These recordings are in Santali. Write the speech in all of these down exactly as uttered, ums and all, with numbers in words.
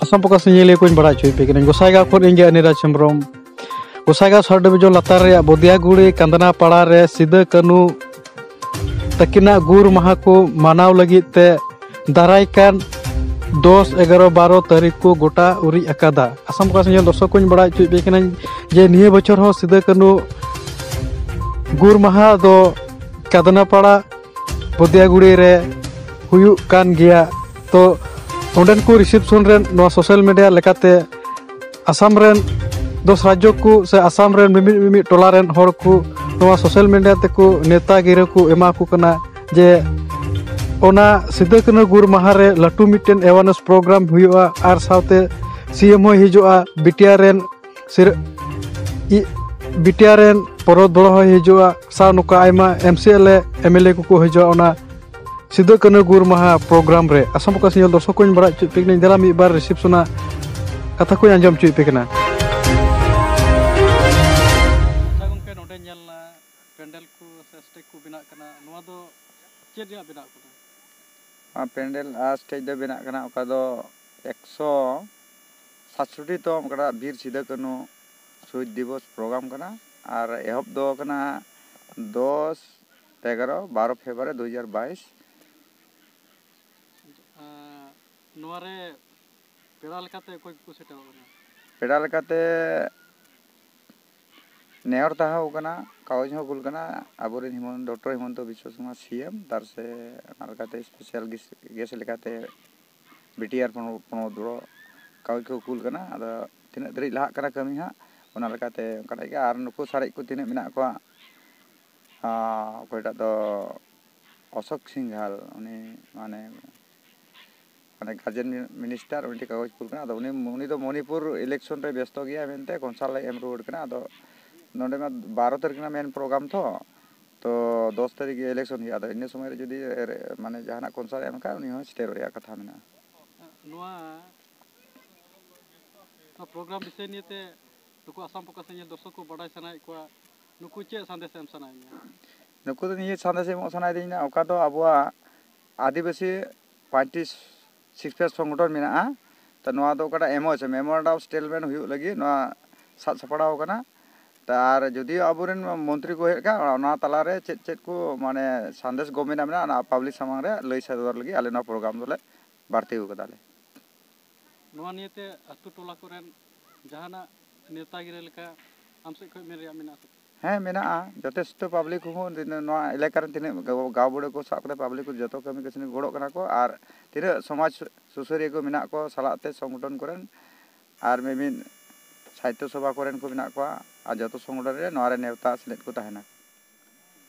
ᱥᱟᱢ ᱯᱨᱚᱠᱟᱥ ᱧᱮᱧᱮᱞᱤᱭᱟᱹ ᱠᱚᱧ ᱵᱟᱲᱟᱭ ᱦᱚᱪᱚᱭᱮᱫ ᱯᱮ ᱠᱟᱹᱱᱟᱹᱧ, ᱜᱚᱥᱟᱭᱜᱟᱸᱣ ᱠᱷᱚᱱ ᱤᱧ ᱜᱮ ᱟᱱᱤᱨᱟᱡᱽ ᱦᱮᱢᱵᱨᱚᱢ᱾ ᱜᱚᱥᱟᱭᱜᱟᱸᱣ ᱥᱟᱵ ᱰᱤᱵᱤᱡᱚᱱ ᱞᱟᱛᱟᱨ ᱨᱮᱭᱟᱜ ᱵᱚᱫᱤᱭᱟᱜᱩᱲᱤ ᱠᱟᱸᱫᱽᱱᱟ ᱯᱟᱲᱟ ᱨᱮ ᱥᱤᱫᱟᱹ ᱠᱟᱹᱱᱩ ᱛᱟᱹᱠᱤᱱᱟᱜ ᱜᱩᱨ ᱢᱟᱦᱟ ᱠᱚ ᱢᱟᱱᱟᱣ ᱞᱟᱹᱜᱤᱫ ᱛᱮ ᱫᱟᱨᱟᱭ ᱠᱟᱱ ᱫᱚᱥ, ᱮᱜᱟᱨᱚ, ᱵᱟᱨᱚ ᱛᱟᱹᱨᱤᱠᱷ ᱠᱚ ᱜᱚᱴᱟ ᱩᱨᱤᱡ ᱟᱠᱟᱫᱟ᱾ ᱟᱥᱟᱢ ᱯᱨᱚᱠᱟᱥ ᱧᱮᱧᱮᱞ ᱫᱚᱨᱥᱚᱠ ᱠᱚᱧ ᱵᱟᱲᱟᱭ ᱦᱚᱪᱚᱭᱮᱫ ᱯᱮ ᱠᱟᱹᱱᱟᱹᱧ ᱡᱮ ᱱᱤᱭᱟᱹ ᱵᱚᱪᱷᱚᱨ ᱦᱚᱸ ᱥᱤᱫᱟᱹ ᱠᱟᱹᱱᱩ ᱜᱩᱨ ᱢᱟᱦᱟ ᱫᱚ ᱠᱟᱫᱱᱟᱯᱟᱲᱟ ᱵᱚᱫᱤᱭᱟᱜᱩᱲᱤ ᱨᱮ ᱦᱩᱭᱩᱜ ᱠᱟᱱ ᱜᱮᱭᱟ᱾ ᱛᱚ ᱚᱸᱰᱮᱱ ᱠᱚ ᱨᱤᱥᱮᱯᱥᱚᱱ ᱨᱮᱱ ᱱᱚᱣᱟ ᱥᱳᱥᱟᱞ ᱢᱤᱰᱤᱭᱟ ᱞᱮᱠᱟᱛᱮ ᱟᱥᱟᱢ ᱨᱮᱱ ᱫᱚᱥ ᱨᱟᱡᱽᱡᱚ ᱠᱚ ᱥᱮ ᱟᱥᱟᱢ ᱨᱮᱱ ᱢᱤᱢᱤᱫ ᱢᱤᱢᱤᱫ ᱴᱚᱞᱟ ᱨᱮᱱ ᱦᱚᱲ ᱠᱚ ᱱᱚᱣᱟ ᱥᱳᱥᱟᱞ ᱢᱤᱰᱤᱭᱟ ᱛᱮᱠᱚ ᱱᱮᱣᱛᱟ ᱜᱤᱨᱟᱹ ᱠᱚ ᱮᱢᱟ ᱠᱚ ᱠᱟᱱᱟ ᱡᱮ ᱚᱱᱟ ᱥᱤᱫᱟᱹ ᱠᱟᱹᱱᱦᱩ ᱜᱩᱨ ᱢᱟᱦᱟ ᱨᱮ ᱞᱟᱹᱴᱩ ᱢᱤᱫᱴᱮᱱ ᱮᱣᱟᱨᱱᱮᱥ ᱯᱨᱳᱜᱨᱟᱢ ᱦᱩᱭᱩᱜᱼᱟ, ᱟᱨ ᱥᱟᱶᱛᱮ ᱥᱤ ᱮᱢ ᱦᱚᱸᱭ ᱦᱤᱡᱩᱜᱼᱟ, ᱵᱤᱴᱤᱭᱟᱨ ᱨᱮᱱ ᱥᱤᱨ-, ᱤ-, ᱵᱤᱴᱤᱭᱟᱨ ᱨᱮᱱ ᱯᱚᱱᱚᱛ ᱵᱚᱲᱚ ᱦᱚᱸᱭ ᱦᱤᱡᱩᱜᱼᱟ, ᱥᱟᱶ ᱱᱚᱝᱠᱟ ᱟᱭᱢᱟ ᱮᱢ C L A, M L A ᱠᱚᱠᱚ ᱦᱤᱡᱩᱜᱼᱟ ᱚᱱᱟ ᱥᱤᱫᱟᱹ ᱠᱟᱹᱱᱦᱩ ᱜᱩᱨ ᱢᱟᱦᱟ ᱯᱨᱳᱜᱨᱟᱢ ᱨᱮ᱾ ᱟᱥᱟᱢ ᱯᱨᱚᱠᱟᱥ ᱧᱮᱧᱮᱞ ᱫᱚᱨᱥᱚᱠ ᱠᱚᱧ ᱵᱟᱲᱟᱭ ᱦᱚᱪᱚᱭᱮᱫ ᱯᱮ ᱠᱟᱹᱱᱟᱹᱧ, ᱫᱮᱞᱟ ᱢᱤᱫ ᱵᱟᱨ ᱨᱤᱥᱮᱯᱥᱚᱱᱟᱜ ᱠᱟᱛᱷᱟ ᱠᱚᱧ ᱟᱸᱡᱚᱢ ᱦᱚᱪᱚᱭᱮᱫ ᱯᱮ ᱠᱟᱱᱟ᱾ ᱟᱪᱪᱷᱟ ᱜᱚᱢᱠᱮ, ᱱᱚᱰᱮ ᱧᱮᱞ ᱮᱱᱟ ᱯᱮᱱᱰᱮᱞ ᱠᱚ ᱥᱮ ᱥᱴᱮᱡᱽ ᱠᱚ ᱵᱮᱱᱟᱜ ᱠᱟᱱᱟ, ᱱᱚᱣᱟ ᱫᱚ ᱪᱮᱫ ᱨᱮᱭᱟᱜ ᱵᱮᱱᱟᱜ ᱠᱟᱱᱟ? ᱱᱚᱣᱟ ᱯᱮᱱᱰᱮᱞ ᱟᱨ ᱥᱴᱮᱡᱽ ᱫᱚ ᱵᱮᱱᱟᱜ ᱠᱟᱱᱟ, ᱚᱠᱟ ᱫᱚ ᱮᱠᱥᱚ ᱥᱟᱛᱥᱚᱴᱤ ᱛᱚᱢ ᱚᱠᱟᱴᱟᱜ ᱵᱤᱨ ᱥᱤᱫᱟᱹ ᱠᱟᱹᱱᱦᱩ ᱥᱚᱦᱤᱫ ᱫᱤᱵᱚᱥ ᱯᱨᱳᱜᱨᱟᱢ ᱠᱟᱱᱟ᱾ ᱟᱨ ᱮᱦᱚᱵ ᱫᱚ ᱠᱟᱱᱟ ᱫᱚᱥ, ᱮᱜᱟᱨᱚ, ᱵᱟᱨᱚ ᱯᱷᱮᱵᱽᱨᱩᱣᱟᱨᱤ ᱫᱩ ᱦᱟᱡᱟᱨ ᱵᱟᱭᱤᱥ᱾ ᱟᱨ ᱱᱚᱣᱟ ᱨᱮ ᱯᱮᱲᱟ ᱞᱮᱠᱟᱛᱮ ᱚᱠᱚᱭ ᱠᱚᱠᱚ ᱥᱮᱴᱮᱨᱚᱜ ᱠᱟᱱᱟ? ᱯᱮᱲᱟ ᱞᱮᱠᱟᱛᱮ ᱱᱮᱦᱚᱨ ᱛᱟᱦᱮᱸ ᱠᱟᱱᱟ, ᱠᱟᱜᱚᱡᱽ ᱦᱚᱸ ᱠᱩᱞ ᱠᱟᱱᱟ, ᱟᱵᱚᱨᱮᱱ ᱦᱤᱢᱚᱱ-, ᱰᱚᱠᱴᱚᱨ ᱦᱤᱢᱚᱱᱛᱚ ᱵᱤᱥᱥᱚ ᱥᱚᱨᱢᱟ ᱥᱤ ᱮᱢ, ᱛᱟᱨ ᱥᱮ ᱚᱱᱟ ᱞᱮᱠᱟᱛᱮ ᱥᱯᱮᱥᱟᱞ ᱜᱮᱥᱴ, ᱜᱮᱥᱴ ᱞᱮᱠᱟᱛᱮ ᱵᱤ ᱴᱤ ᱟᱨ ᱯᱨᱚᱢᱳᱫ ᱵᱚᱲᱚ ᱠᱟᱜᱚᱡᱽ ᱠᱚ ᱠᱩᱞ ᱠᱟᱱᱟ᱾ ᱟᱫᱚ ᱛᱤᱱᱟᱹᱜ ᱫᱷᱟᱹᱨᱤᱡ ᱞᱟᱦᱟᱜ ᱠᱟᱱᱟ ᱠᱟᱹᱢᱤ ᱦᱟᱸᱜ, ᱚᱱᱟ ᱞᱮᱠᱟᱛᱮ ᱚᱱᱠᱟᱱᱟᱜ ᱜᱮ᱾ ᱟᱨ ᱱᱩᱠᱩ ᱥᱟᱨᱮᱡ ᱠᱚ ᱛᱤᱱᱟᱹᱜ ᱢᱮᱱᱟᱜ ᱠᱚᱣᱟ, ᱟᱨ ᱚᱠᱚᱭᱴᱟᱜ ᱫᱚ ᱚᱥᱳᱠ ᱥᱤᱝᱜᱷᱟᱞ, ᱩᱱᱤ ᱢᱟᱱᱮ, ᱢᱟᱱᱮ ᱜᱟᱨᱡᱮᱱ ᱢᱤᱱᱤᱥᱴᱟᱨ, ᱩᱱᱤ ᱴᱷᱮᱱ ᱠᱟᱜᱚᱡᱽ ᱠᱩᱞ ᱠᱟᱱᱟ᱾ ᱟᱫᱚ ᱩᱱᱤ, ᱩᱱᱤ ᱫᱚ ᱢᱚᱱᱤᱯᱩᱨ ᱤᱞᱮᱠᱥᱚᱱ ᱨᱮ ᱵᱮᱥᱛᱚ ᱜᱮᱭᱟ ᱢᱮᱱᱛᱮ ᱠᱚᱱᱥᱟᱞ ᱮ ᱮᱢ ᱨᱩᱣᱟᱹᱲ ᱠᱟᱱᱟ᱾ ᱟᱫᱚ ᱱᱚᱰᱮ ᱢᱟ ᱵᱟᱨᱚ ᱛᱟᱹᱨᱤᱠᱷ ᱨᱮᱱᱟᱜ ᱢᱮᱱ ᱯᱨᱳᱜᱨᱟᱢ ᱛᱚ, ᱛᱚ ᱫᱚᱥ ᱛᱟᱹᱨᱤᱠᱷ ᱜᱮ ᱤᱞᱮᱠᱥᱚᱱ ᱦᱩᱭᱩᱜᱼᱟ᱾ ᱟᱫᱚ ᱤᱱᱟᱹ ᱥᱚᱢᱚᱭ ᱨᱮ ᱡᱩᱫᱤ ᱨᱮ-, ᱢᱟᱱᱮ ᱡᱟᱦᱟᱱᱟᱜ ᱠᱚᱱᱥᱟᱞ ᱮ ᱮᱢ ᱠᱷᱟᱱ, ᱩᱱᱤ ᱦᱚᱸ ᱥᱮᱴᱮᱨᱚᱜ ᱨᱮᱭᱟᱜ ᱠᱟᱛᱷᱟ ᱢᱮᱱᱟᱜᱼᱟ᱾ ᱱᱚᱣᱟ, ᱱᱚᱣᱟ ᱯᱨᱳᱜᱨᱟᱢ ᱵᱤᱥᱚᱭ ᱱᱤᱭᱮᱛᱮ ᱱᱩᱠᱩ ᱟᱥᱟᱢ ᱯᱨᱚᱠᱟᱥ ᱧᱮᱧᱮᱞ ᱫᱚᱨᱥᱚᱠ ᱠᱚ ᱵᱟᱰᱟᱭ ᱥᱟᱱᱟᱭᱮᱫ ᱠᱚᱣᱟ, ᱱᱩᱠᱩ ᱪᱮᱫ ᱥᱟᱸᱫᱮᱥ ᱮᱢ ᱥᱟᱱᱟᱭᱮᱫ ᱢᱮᱭᱟ? ᱱᱩᱠᱩ ᱫᱚ ᱱᱤᱭᱟᱹ ᱥᱟᱸᱫᱮᱥ ᱮᱢᱚᱜ ᱥᱟᱱᱟᱭᱮᱫᱤᱧᱟ, ᱚᱠᱟ ᱫᱚ ᱟᱵᱚᱣᱟᱜ ᱟᱹᱫᱤᱵᱟᱹᱥᱤ ᱯᱟᱸᱪᱴᱤ ᱥᱤᱠᱥ ᱯᱮᱠ ᱥᱚᱝᱜᱚᱴᱷᱚᱱ ᱢᱮᱱᱟᱜᱼᱟ, ᱱᱚᱣᱟ ᱫᱚ ᱚᱠᱟᱴᱟᱜ M O S, memorandum of statement ᱦᱩᱭᱩᱜ ᱞᱟᱹᱜᱤᱫ ᱱᱚᱣᱟ ᱥᱟᱵ ᱥᱟᱯᱲᱟᱣ ᱟᱠᱟᱱᱟ᱾ ᱛᱟ ᱟᱨ ᱡᱩᱫᱤ ᱟᱵᱚᱨᱮᱱ ᱢᱚᱱᱛᱨᱤ ᱠᱚ ᱦᱮᱡ ᱠᱟᱱ, ᱚᱱᱟ ᱛᱟᱞᱟᱨᱮ ᱪᱮᱫ ᱪᱮᱫ ᱠᱚ ᱢᱟᱱᱮ ᱥᱟᱸᱫᱮᱥ ᱜᱚᱵᱷᱢᱮᱱᱴ ᱟᱜ ᱢᱮᱱᱟᱜᱼᱟ, ᱚᱱᱟ ᱯᱟᱵᱽᱞᱤᱠ ᱥᱟᱢᱟᱝ ᱨᱮ ᱞᱟᱹᱭ ᱥᱚᱫᱚᱨ ᱞᱟᱹᱜᱤᱫ ᱟᱞᱮ ᱱᱚᱣᱟ ᱯᱨᱳᱜᱨᱟᱢ ᱫᱚᱞᱮ ᱵᱟᱹᱲᱛᱤ ᱟᱠᱟᱫᱟᱞᱮ᱾ ᱱᱚᱣᱟ ᱱᱤᱭᱮᱛᱮ ᱟᱹᱛᱩ ᱴᱚᱞᱟ ᱠᱚᱨᱮᱱ ᱡᱟᱦᱟᱱᱟᱜ ᱱᱮᱣᱛᱟ ᱜᱤᱨᱟᱹ ᱞᱮᱠᱟ ᱟᱢ ᱥᱮᱫ ᱠᱷᱚᱱ ᱢᱮᱱ ᱨᱮᱭᱟᱜ ᱢᱮᱱᱟᱜᱼᱟ ᱥᱮ? ᱦᱮᱸ, ᱢᱮᱱᱟᱜᱼᱟ᱾ ᱡᱚᱛᱷᱮᱥᱴᱚ ᱯᱟᱵᱽᱞᱤᱠ ᱠᱚᱦᱚᱸ ᱱᱚᱣᱟ ᱮᱞᱟᱠᱟ ᱨᱮᱱ ᱛᱤᱱᱟᱹᱜ ᱜᱟᱶ ᱵᱩᱲᱟᱹ ᱠᱚ ᱥᱟᱵ ᱠᱟᱛᱮ ᱯᱟᱵᱽᱞᱤᱠ ᱠᱚ ᱡᱚᱛᱚ ᱠᱟᱹᱢᱤ ᱠᱟᱹᱥᱱᱤ ᱜᱚᱲᱚᱜ ᱠᱟᱱᱟ ᱠᱚ, ᱟᱨ ᱛᱤᱱᱟᱹᱜ ᱥᱚᱢᱟᱡᱽ ᱥᱩᱥᱟᱹᱨᱤᱭᱟᱹ ᱠᱚ ᱢᱮᱱᱟᱜ ᱠᱚ ᱥᱟᱞᱟᱜ ᱛᱮ ᱥᱚᱝᱜᱚᱴᱷᱚᱱ ᱠᱚᱨᱮᱱ ᱟᱨ ᱢᱤᱢᱤᱫ ᱥᱟᱦᱤᱛᱛᱚ ᱥᱚᱵᱷᱟ ᱠᱚᱨᱮᱱ ᱠᱚ ᱢᱮᱱᱟᱜ ᱠᱚᱣᱟ, ᱟᱨ ᱡᱚᱛᱚ ᱥᱚᱝᱜᱚᱴᱷᱚᱱ ᱨᱮ ᱱᱚᱣᱟ ᱨᱮ ᱱᱮᱣᱛᱟ ᱥᱮᱞᱮᱫ ᱠᱚ ᱛᱟᱦᱮᱱᱟ᱾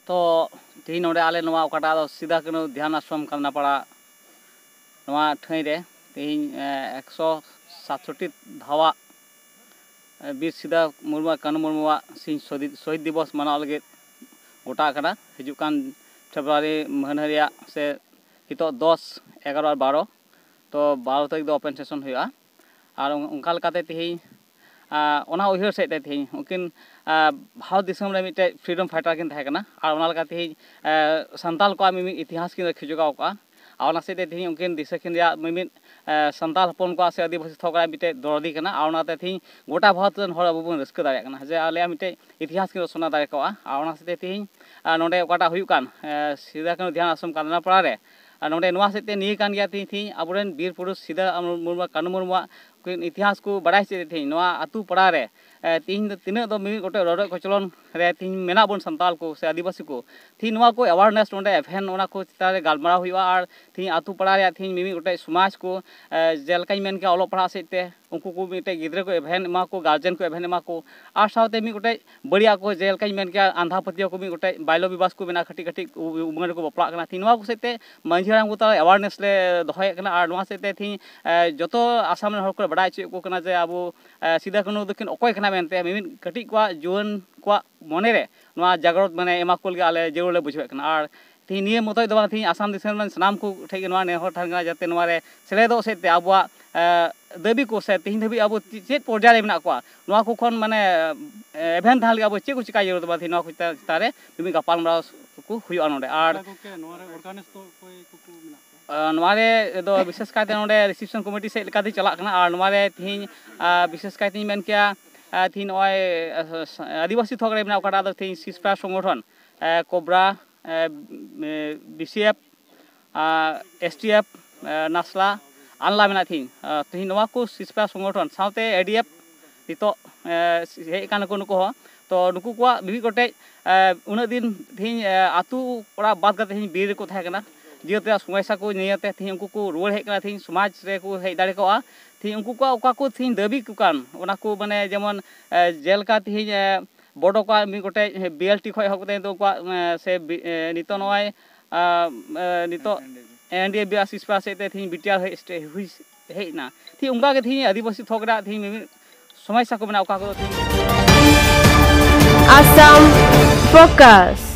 ᱛᱚ ᱛᱮᱦᱮᱧ ᱱᱚᱰᱮ ᱟᱞᱮ ᱱᱚᱣᱟ ᱚᱠᱟᱴᱟᱜ ᱫᱚ ᱥᱤᱫᱟ ᱠᱟᱹᱱᱦᱩ ᱫᱷᱮᱭᱟᱱ ᱟᱥᱨᱚᱢ ᱠᱟᱱᱫᱟᱯᱟᱲᱟ, ᱱᱚᱣᱟ ᱴᱷᱟᱹᱭ ᱨᱮ ᱛᱮᱦᱮᱧ ᱮᱠᱥᱚ ᱥᱟᱛᱥᱚᱴᱴᱤ ᱫᱷᱟᱣᱟᱜ ᱵᱤᱨ ᱥᱤᱫᱟ ᱢᱩᱨᱢᱩ ᱟᱨ ᱠᱟᱹᱱᱦᱩ ᱢᱩᱨᱢᱩᱣᱟᱜ ᱥᱤᱧ ᱥᱚᱦᱤᱫ ᱥᱚᱦᱤᱫ ᱫᱤᱵᱚᱥ ᱢᱟᱱᱟᱣ ᱞᱟᱹᱜᱤᱫ ᱜᱚᱴᱟ ᱟᱠᱟᱱᱟ᱾ ᱦᱤᱡᱩᱜ ᱠᱟᱱ ᱯᱷᱮᱵᱽᱨᱩᱣᱟᱨᱤ ᱢᱟᱹᱦᱱᱟᱹ ᱨᱮᱭᱟᱜ ᱥᱮ ᱱᱤᱛᱚᱜ ᱫᱚᱥ, ᱮᱜᱟᱨᱚ ᱟᱨ ᱵᱟᱨᱚ, ᱛᱚ ᱵᱟᱨᱚ ᱛᱟᱹᱨᱤᱠᱷ ᱫᱚ ᱳᱯᱮᱱ ᱥᱮᱥᱚᱱ ᱦᱩᱭᱩᱜᱼᱟ᱾ ᱟᱨ ᱚᱱ- ᱚᱱᱠᱟ ᱞᱮᱠᱟᱛᱮ ᱛᱮᱦᱮᱧ ᱟᱨ ᱚᱱᱟ ᱩᱭᱦᱟᱹᱨ ᱥᱮᱫ ᱛᱮ ᱛᱮᱦᱮᱧ ᱩᱱᱠᱤᱱ ᱟᱨ ᱵᱷᱟᱨᱚᱛ ᱫᱤᱥᱚᱢ ᱨᱮ ᱢᱤᱫᱴᱮᱡ ᱯᱷᱨᱤᱰᱚᱢ ᱯᱷᱟᱭᱴᱟᱨ ᱠᱤᱱ ᱛᱟᱦᱮᱸ ᱠᱟᱱᱟ᱾ ᱟᱨ ᱚᱱᱟ ᱞᱮᱠᱟ ᱛᱮᱦᱮᱧ ᱟᱨ ᱥᱟᱱᱛᱟᱞ ᱠᱚᱣᱟᱜ ᱢᱤᱢᱤᱫ ᱤᱛᱤᱦᱟᱥ ᱠᱤᱱ ᱨᱟᱹᱠᱷᱤ ᱡᱚᱜᱟᱣ ᱠᱟᱜᱼᱟ᱾ ᱟᱨ ᱚᱱᱟ ᱥᱮᱫ ᱛᱮ ᱛᱮᱦᱮᱧ ᱩᱱᱠᱤᱱ ᱫᱤᱥᱟᱹ ᱠᱤᱱ ᱨᱮᱭᱟᱜ ᱢᱤᱢᱤᱫ ᱟᱨ ᱥᱟᱱᱛᱟᱞ ᱦᱚᱯᱚᱱ ᱠᱚᱣᱟᱜ ᱥᱮ ᱟᱹᱫᱤᱵᱟᱹᱥᱤ ᱛᱷᱚᱠ ᱨᱮᱭᱟᱜ ᱢᱤᱫᱴᱮᱡ ᱫᱚᱨᱚᱫᱤ ᱠᱟᱱᱟ᱾ ᱟᱨ ᱚᱱᱟᱛᱮ ᱛᱮᱦᱮᱧ ᱜᱚᱴᱟ ᱵᱷᱟᱨᱚᱛ ᱨᱮᱱ ᱦᱚᱲ ᱟᱵᱚ ᱵᱚᱱ ᱨᱟᱹᱥᱠᱟᱹ ᱫᱟᱲᱮᱭᱟᱜ ᱠᱟᱱᱟ ᱡᱮ ᱟᱞᱮᱭᱟᱜ ᱢᱤᱫᱴᱮᱡ ᱤᱛᱤᱦᱟᱥ ᱠᱤᱱ ᱨᱚᱪᱚᱱᱟ ᱫᱟᱲᱮ ᱠᱟᱣᱟ᱾ ᱟᱨ ᱚᱱᱟ ᱥᱮᱫ ᱛᱮ ᱛᱮᱦᱮᱧ ᱟᱨ ᱱᱚᱰᱮ ᱚᱠᱟᱴᱟᱜ ᱦᱩᱭᱩᱜ ᱠᱟᱱ ᱟᱨ ᱥᱤᱫᱟ ᱠᱟᱹᱱᱦᱩ ᱫᱷᱮᱭᱟᱱ ᱟᱥᱨᱚᱢ ᱠᱟᱱᱫᱟᱯᱟᱲᱟ ᱨᱮ, ᱟᱨ ᱱᱚᱰᱮ ᱱᱚᱣᱟ ᱥᱮᱫ ᱛᱮ ᱱᱤᱭᱟᱹ ᱠᱟᱱ ᱜᱮᱭᱟ ᱛᱮᱦᱮᱧ, ᱛᱮᱦᱮᱧ ᱟᱵᱚᱨᱮᱱ ᱵᱤᱨ ᱯᱩᱨᱩᱥ ᱥᱤᱫᱟ ᱢᱩᱨᱢᱩ, ᱠᱟᱹᱱᱦᱩ ᱢᱩᱨᱢᱩᱣᱟᱜ ᱤᱛᱤᱦᱟᱥ ᱠᱚ ᱵᱟᱲᱟᱭ ᱦᱚᱪᱚᱭᱮᱫ ᱛᱮᱦᱮᱧ ᱱᱚᱣᱟ ᱟᱹᱛᱩ ᱯᱟᱲᱟ ᱨᱮ ᱟᱨ ᱛᱮᱦᱮᱧ ᱫᱚ ᱛᱤᱱᱟᱹᱜ ᱫᱚ ᱢᱤᱢᱤᱫ ᱜᱚᱴᱮᱡ ᱨᱚᱰᱚᱡ ᱠᱚᱪᱞᱚᱱ ᱨᱮ ᱛᱮᱦᱮᱧ ᱢᱮᱱᱟᱜ ᱵᱚᱱ ᱥᱟᱱᱛᱟᱲ ᱠᱚ ᱥᱮ ᱟᱹᱫᱤᱵᱟᱹᱥᱤ ᱠᱚ, ᱛᱮᱦᱮᱧ ᱱᱚᱣᱟ ᱠᱚ ᱮᱣᱟᱨᱱᱮᱥ ᱱᱚᱰᱮ ᱮᱵᱷᱮᱱ ᱚᱱᱟ ᱠᱚ ᱪᱮᱛᱟᱱ ᱨᱮ ᱜᱟᱞᱢᱟᱨᱟᱣ ᱦᱩᱭᱩᱜᱼᱟ᱾ ᱟᱨ ᱛᱮᱦᱮᱧ ᱟᱹᱛᱩ ᱯᱟᱲᱟ ᱨᱮᱭᱟᱜ ᱛᱮᱦᱮᱧ ᱢᱤᱢᱤᱫ ᱜᱚᱴᱮᱡ ᱥᱚᱢᱟᱡᱽ ᱠᱚ ᱟᱨ ᱡᱮᱞᱮᱠᱟᱧ ᱢᱮᱱ ᱠᱮᱭᱟ ᱚᱞᱚᱜ ᱯᱟᱲᱦᱟᱜ ᱥᱮᱫ ᱛᱮ ᱩᱱᱠᱩ ᱠᱚ ᱢᱤᱫᱴᱮᱡ ᱜᱤᱫᱽᱨᱟᱹ ᱠᱚ ᱮᱵᱷᱮᱱ ᱮᱢᱟ ᱠᱚ, ᱜᱟᱨᱡᱮᱱ ᱠᱚ ᱮᱵᱷᱮᱱ ᱮᱢᱟ ᱠᱚ, ᱟᱨ ᱥᱟᱶᱛᱮ ᱢᱤᱫ ᱜᱚᱴᱮᱡ ᱵᱟᱹᱲᱤᱡᱟᱜ ᱠᱚ ᱡᱮᱞᱮᱠᱟᱧ ᱢᱮᱱ ᱠᱮᱭᱟ ᱟᱸᱫᱷᱟ ᱯᱟᱹᱛᱭᱟᱹᱣ ᱠᱚ, ᱢᱤᱫ ᱜᱚᱴᱮᱡ ᱵᱟᱭᱞᱚ ᱵᱤᱵᱟᱥ ᱠᱚ ᱢᱮᱱᱟᱜᱼᱟ, ᱠᱟᱹᱴᱤᱡ ᱠᱟᱹᱴᱤᱡ ᱩᱢᱮᱨ ᱨᱮᱠᱚ ᱵᱟᱯᱞᱟᱜ ᱠᱟᱱᱟ᱾ ᱛᱮᱦᱮᱧ ᱱᱚᱣᱟ ᱠᱚ ᱥᱮᱫ ᱛᱮ ᱢᱟᱹᱡᱷᱤ ᱦᱟᱲᱟᱢ ᱠᱚ ᱛᱟᱞᱟ ᱨᱮ ᱮᱣᱟᱨᱱᱮᱥ ᱞᱮ ᱫᱚᱦᱚᱭᱮᱫ ᱠᱟᱱᱟ᱾ ᱟᱨ ᱱᱚᱣᱟ ᱥᱮᱫ ᱛᱮ ᱛᱮᱦᱮᱧ ᱟᱨ ᱡᱚᱛᱚ ᱟᱥᱟᱢ ᱨᱮᱱ ᱦᱚᱲ ᱠᱚᱞᱮ ᱵᱟᱲᱟᱭ ᱦᱚᱪᱚᱭᱮᱫ ᱠᱚ ᱠᱟᱱᱟ ᱡᱮ ᱟᱵᱚ ᱟᱨ ᱥᱤᱫᱟ ᱠᱟᱹᱱᱦᱩ ᱫᱚᱠᱤᱱ ᱚᱠᱚᱭ ᱠᱟᱱᱟ ᱢᱮᱱᱛᱮ ᱢᱤᱢᱤᱫ ᱠᱟᱹᱴᱤᱡ ᱠᱚᱣᱟᱜ ᱡᱩᱣᱟᱹᱱ ᱠᱚᱣᱟᱜ ᱢᱚᱱᱮ ᱨᱮ ᱱᱚᱣᱟ ᱡᱟᱜᱽᱨᱚᱛ ᱢᱟᱱᱮ ᱮᱢᱟ ᱠᱚ ᱞᱟᱹᱜᱤᱫ ᱟᱞᱮ ᱡᱟᱹᱨᱩᱲ ᱞᱮ ᱵᱩᱡᱷᱟᱹᱣᱮᱫ ᱠᱟᱱᱟ᱾ ᱟᱨ ᱛᱮᱦᱮᱧ ᱱᱤᱭᱟᱹ ᱢᱚᱛᱚᱡ ᱫᱚ ᱵᱟᱝ, ᱛᱮᱦᱮᱧ ᱟᱥᱟᱢ ᱫᱤᱥᱚᱢ ᱨᱮᱱ ᱥᱟᱱᱟᱢ ᱠᱚ ᱴᱷᱮᱱ ᱜᱮ ᱱᱚᱣᱟ ᱱᱮᱦᱚᱨ ᱛᱟᱦᱮᱱ ᱠᱟᱱᱟ ᱡᱟᱛᱮ ᱱᱚᱣᱟ ᱨᱮ ᱥᱮᱞᱮᱫᱚᱜ ᱥᱮᱫ ᱛᱮ ᱟᱵᱚᱣᱟᱜ ᱟᱨ ᱫᱟᱹᱵᱤ ᱠᱚ ᱥᱮ ᱛᱮᱦᱮᱧ ᱫᱷᱟᱹᱵᱤᱡ ᱟᱵᱚ ᱪᱮᱫ ᱯᱚᱨᱡᱟᱭ ᱨᱮ ᱢᱮᱱᱟᱜ ᱠᱚᱣᱟ, ᱱᱚᱣᱟ ᱠᱚ ᱠᱷᱚᱱ ᱢᱟᱱᱮ ᱮᱵᱷᱮᱱ ᱛᱟᱦᱮᱱ ᱞᱟᱹᱜᱤᱫ ᱟᱵᱚ ᱪᱮᱫ ᱠᱚ ᱪᱤᱠᱟᱭ ᱡᱟᱹᱨᱩᱲ ᱛᱟᱵᱚᱱᱟ, ᱛᱮᱦᱮᱧ ᱱᱚᱣᱟ ᱠᱚ ᱪᱮᱛᱟᱱ ᱨᱮ ᱢᱤᱢᱤᱫ ᱜᱟᱯᱟᱞᱢᱟᱨᱟᱣ ᱠᱚ ᱦᱩᱭᱩᱜᱼᱟ ᱱᱚᱰᱮ᱾ ᱟᱨ ᱜᱚᱢᱠᱮ, ᱱᱚᱣᱟ ᱨᱮ ᱚᱨᱜᱟᱱᱟᱭᱤᱡᱽ ᱫᱚ ᱚᱠᱚᱭ ᱠᱚᱠᱚ ᱢᱮᱱᱟᱜ ᱠᱚᱣᱟ? ᱱᱚᱣᱟ ᱨᱮ ᱫᱚ ᱵᱤᱥᱮᱥ ᱠᱟᱭᱛᱮ ᱱᱚᱰᱮ ᱨᱤᱥᱮᱯᱥᱚᱱ ᱠᱚᱢᱤᱴᱤ ᱥᱮᱫ ᱞᱮᱠᱟᱛᱮ ᱪᱟᱞᱟᱜ ᱠᱟᱱᱟ᱾ ᱟᱨ ᱱᱚᱣᱟ ᱨᱮ ᱛᱮᱦᱮᱧ ᱵᱤᱥᱮᱥ ᱠᱟᱭᱛᱮᱧ ᱢᱮᱱ ᱠᱮᱭᱟ, ᱛᱮᱦᱮᱧ ᱱᱚᱜᱼᱚᱭ ᱟᱹᱫᱤᱵᱟᱹᱥᱤ ᱛᱷᱚᱠ ᱨᱮ ᱢᱮᱱᱟᱜ ᱚᱠᱟᱴᱟᱜ ᱫᱚ ᱛᱮᱦᱮᱧ ᱥᱤᱥᱯᱟ ᱥᱚᱝᱜᱚᱴᱷᱚᱱ ᱠᱳᱵᱨᱟ, ᱵᱤᱥᱤᱮᱯᱷ, ᱮᱥᱴᱤᱮᱯᱷ, ᱱᱟᱥᱞᱟ, ᱟᱱᱞᱟ ᱢᱮᱱᱟᱜ ᱛᱤᱧ ᱛᱮᱦᱮᱧ ᱱᱚᱣᱟ ᱠᱚ ᱥᱤᱥᱯᱟ ᱥᱚᱝᱜᱚᱴᱷᱚᱱ ᱥᱟᱶᱛᱮ ᱮᱰᱤᱮᱯᱷ ᱱᱤᱛᱚᱜ ᱦᱮᱡ ᱟᱠᱟᱱᱟ ᱠᱚ ᱱᱩᱠᱩ ᱦᱚᱸ᱾ ᱛᱚ ᱱᱩᱠᱩ ᱠᱚᱣᱟᱜ ᱢᱤᱢᱤᱫ ᱜᱚᱴᱮᱡ ᱩᱱᱟᱹᱜ ᱫᱤᱱ ᱛᱮᱦᱮᱧ ᱟᱹᱛᱩ ᱚᱲᱟᱜ ᱵᱟᱫ ᱠᱟᱛᱮ ᱛᱮᱦᱮᱧ ᱵᱤᱨ ᱨᱮᱠᱚ ᱛᱟᱦᱮᱸ ᱠᱟᱱᱟ᱾ ᱡᱤᱭᱟᱹᱛ ᱨᱮᱭᱟᱜ ᱥᱚᱢᱚᱥᱥᱟ ᱠᱚ ᱱᱤᱭᱟᱹᱛᱮ ᱛᱮᱦᱮᱧ ᱩᱱᱠᱩ ᱠᱚ ᱨᱩᱣᱟᱹᱲ ᱦᱮᱡ ᱠᱟᱱᱟ, ᱛᱮᱦᱮᱧ ᱥᱚᱢᱟᱡᱽ ᱨᱮᱠᱚ ᱦᱮᱡ ᱫᱟᱲᱮ ᱠᱚᱜᱼᱟ᱾ ᱛᱮᱦᱮᱧ ᱩᱱᱠᱩ ᱠᱚᱣᱟᱜ ᱚᱠᱟ ᱠᱚ ᱛᱮᱦᱮᱧ ᱫᱟᱹᱵᱤ ᱠᱚ ᱠᱟᱱ ᱚᱱᱟ ᱠᱚ ᱢᱟᱱᱮ ᱡᱮᱢᱚᱱ ᱡᱮᱞᱮᱠᱟ ᱛᱮᱦᱮᱧ ᱵᱚᱰᱚ ᱠᱚᱣᱟᱜ ᱢᱤᱫ ᱜᱚᱴᱮᱡ ᱵᱤᱮᱞᱴᱤ ᱠᱷᱚᱱ ᱮᱦᱚᱵ ᱠᱟᱛᱮ ᱱᱤᱛᱚᱜ ᱩᱱᱠᱩᱣᱟᱜ ᱥᱮ ᱱᱤᱛᱚᱜ ᱱᱚᱜᱼᱚᱭ ᱱᱤᱛᱚᱜ ᱮᱱᱰᱤᱮ ᱵᱤ ᱟᱨ ᱥᱤᱥᱯᱟ ᱥᱮᱫ ᱛᱮ ᱛᱮᱦᱮᱧ ᱵᱤᱴᱤᱟᱨ ᱦᱮᱡ ᱦᱩᱭ ᱦᱮᱡ ᱮᱱᱟ᱾ ᱴᱷᱤᱠ ᱚᱱᱠᱟ ᱜᱮ ᱛᱮᱦᱮᱧ ᱟᱹᱫᱤᱵᱟᱹᱥᱤ ᱛᱷᱚᱠ ᱨᱮᱱᱟᱜ ᱛᱮᱦᱮᱧ ᱢᱤᱢᱤᱫ ᱥᱚᱢᱚᱥᱥᱟ ᱠᱚ ᱢᱮᱱᱟᱜᱼᱟ, ᱚᱠᱟ ᱠᱚᱫᱚ ᱛᱮᱦᱮᱧ Assam Focus.